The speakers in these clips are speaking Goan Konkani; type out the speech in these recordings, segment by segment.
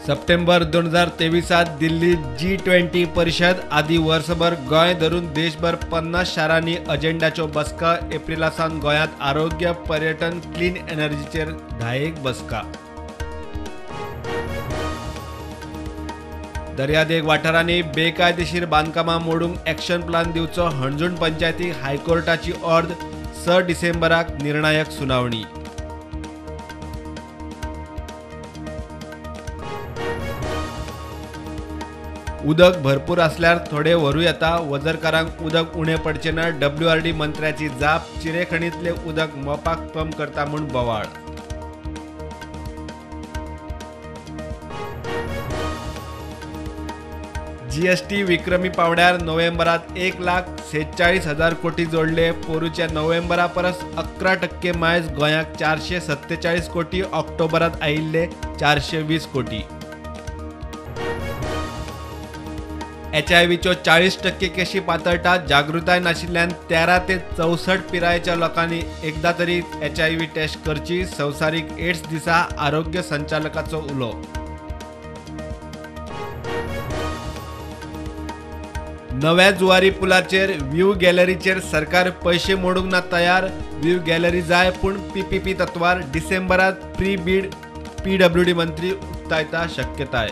सप्टेंबर 2023 दिल्ली G20 परिशद आदी वर्सभर गोंय धरून देशभर 50 शारांनी अजेंडाच्यो बसका. एप्रिला सावन गोंयांत आरोग्य, पर्यटन, क्लीन एनर्जीचेर 10 बसका. दर्यादेग वाठारांनी बेकायदेशीर बांदकामां मोडूंक एक्शन प्लान दिवचो हणजूण पंचायतीक हायकोर्टाची ऑर्द. 6 डिसेंबराक निर्णायक सुनावणी. उदक भरपूर असल्यार थोडे व्हरूं येता, वजरकारांक उदक उणें पडचें ना. WRD मंत्र्याची जाप. चिरेखणींतलें उदक मोपाक पंप करता म्हूण बोवाळ. GST विक्रमी पावंड्यार नोव्हेंबरात 1,46,000 कोटी जोडले. पोरूच्या नोव्हेंबरा परस 11% मायज. गोंयाक 447 कोटी, ऑक्टोबरात आयिल्ले 420 कोटी. HIVच्यो 40% केशी पातळटात. जागृताय नाशिल्ल्यान 13 ते 64 पिरायेच्या लोकांनी एकदा तरी HIV taste करची. संवसारीक एड्स दिसा आरोग्य संचालकाचो उलो. नव्या जुवारी पुलाचेर व्यू गॅलरीचेर सरकार पैशे मोडूंक ना तयार. व्यू गॅलरी जाय पूण PPP तत्वार. डिसेंबरात प्री बीड PWD मंत्री उक्तायता शक्यताय.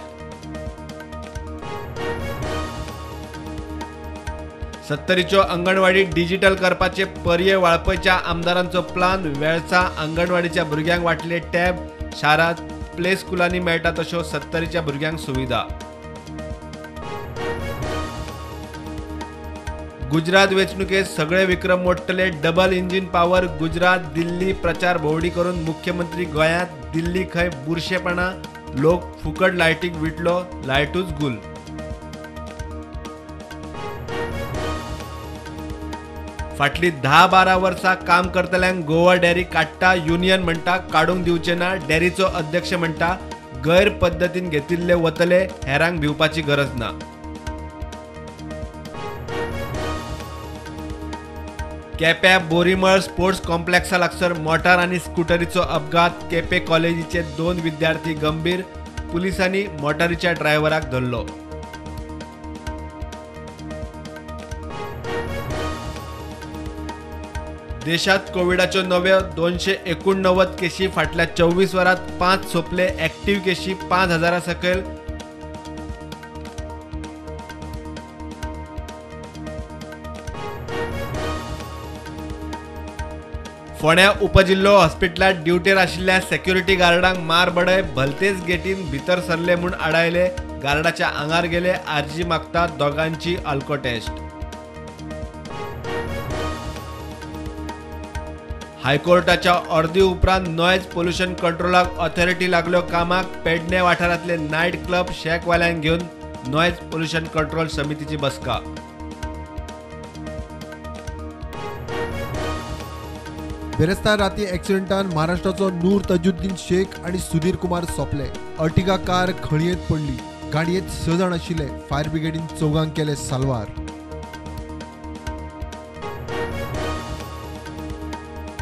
70च्यो अंगणवाडी डिजिटल करपाचे पर्ये वाळपयच्या आमदारांचो प्लान. वेळसा अंगणवाडीच्या भुरग्यांक वांटले टॅब. शारांत प्ले स्कुलांनी मेळटा तश्यो 70च्या भुरग्यांक सुविधा. गुजरात वेंचणुकेत सगळे विक्रम मोडटले. Double engine power Gujarat Delhi प्रचार भोंवडी करून मुख्यमंत्री गोंयांत. दिल्ली खंय बुरशेपणा, लोक फुकट लायटीक विटलो, लायटूच गुल. फाटली 10-12 वर्सां काम करतल्यांक गोवा डेअरी काडटा. युनियन म्हणटा काडूंक दिवचे ना. डेअरीचो अध्यक्ष म्हणटा गैर पद्दतीन घेतिल्ले वतले, हेरांक भिवपाची गरज ना. केप्यां बोरीमळ स्पोर्ट्स कॉम्प्लेक्सा लागसर मोटार आनी स्कुटरीचो अपघात. केपें कॉलेजीचे 2 विद्यार्थी गंभीर. पुलिसांनी मोटारीच्या ड्रायव्हराक धरलो. देशात कोविडाच्यो नव्यो 289 केशी. फाटल्या 24 वरांत 5 सोंपले. ऍक्टिव्ह केशी 5,000 सकयल. फोंड्या उपजिल्लो हॉस्पिटलांत ड्युटेर आशिल्ल्या सेक्युरिटी गार्डांक मार बडय. भलतेच गेटीन भितर सरले म्हूण आडायले. गार्डाच्या आंगार गेले. आरजी मागता दोगांची अल्को टेस्ट. हायकोर्टाच्या ऑर्दी उपरांत नॉयज पोल्युशन कंट्रोलाक ऑथॉरिटी लागल्यो कामाक. पेडणे वाठारांतले नायट क्लब शॅकवाल्यांक घेवन नॉयज पोल्युशन कंट्रोल समितीची बसका. बेरेस्तार राती एक्सिडेंटान महाराष्ट्राचो नूर तजुद्दीन शेख आनी सुधीर कुमार सोंपले. अर्टिगा कार खळयेंत पडली. गाडयेंत 6 जाण आशिल्ले. फायर ब्रिगेडीन 4 केले साल्वार.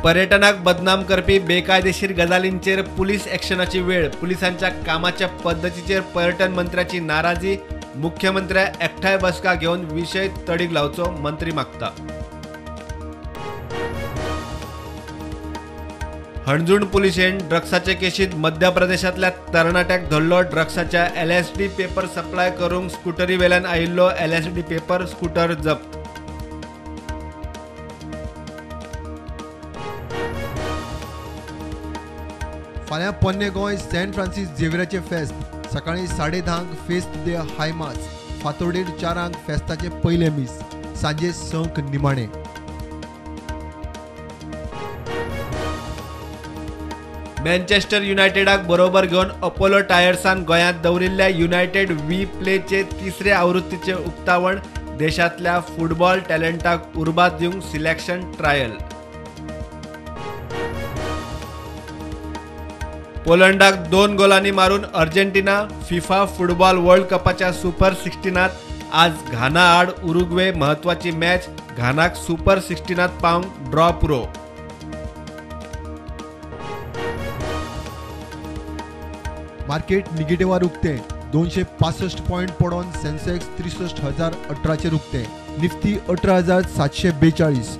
पर्यटनाक बदनाम करपी बेकायदेशीर गजालींचेर पुलीस एक्शनाची वेळ. पुलिसांच्या कामाच्या पद्दतीचेर पर्यटन मंत्र्याची नाराजी. मुख्यमंत्र्या एकठांय बसका घेवन विशय तडीक लावचो मंत्री मागता. हणजूण पुलिशेन ड्रग्साचे केशीत मध्य प्रदेशांतल्या तरणाट्याक धरलो. ड्रग्साच्या LSD paper सप्लाय करूंक स्कुटरी वेल्यान आयिल्लो. LSD paper scooter जप्त. फाल्यां पोन्ने गोंय सेंट फ्रांसीस झेवियराचें फेस्त. सकाळीं 10:30 फेस्त दे हाय मास. फांतोडेर 4 फेस्ताचें पयलें मीस. सांजे 6 निमाणें. मँचेस्टर युनायटेडाक बरोबर घेवन अपोलो टायर्सान गोंयांत दवरिल्ल्या युनायटेड we प्लेचे तिसरे आवृत्तीचें उक्तावण. देशांतल्या फुटबॉल टॅलंटाक उर्बा दिवंक सिलेक्शन ट्रायल. पोलंडाक 2 गोलांनी मारून अर्जेंटिना फिफा फुटबॉल वर्ल्ड कपाच्या सुपर 16त आज घाना आड उरुग्वे म्हत्वाची मॅच. घानाक सुपर 16त पावंक ड्रॉ पुरो. मार्केट निगेटिव्हार उक्तें. 265 पॉयंट पडोन सेन्सेक्स 63,018 उक्तें. निफ्टी 18,742.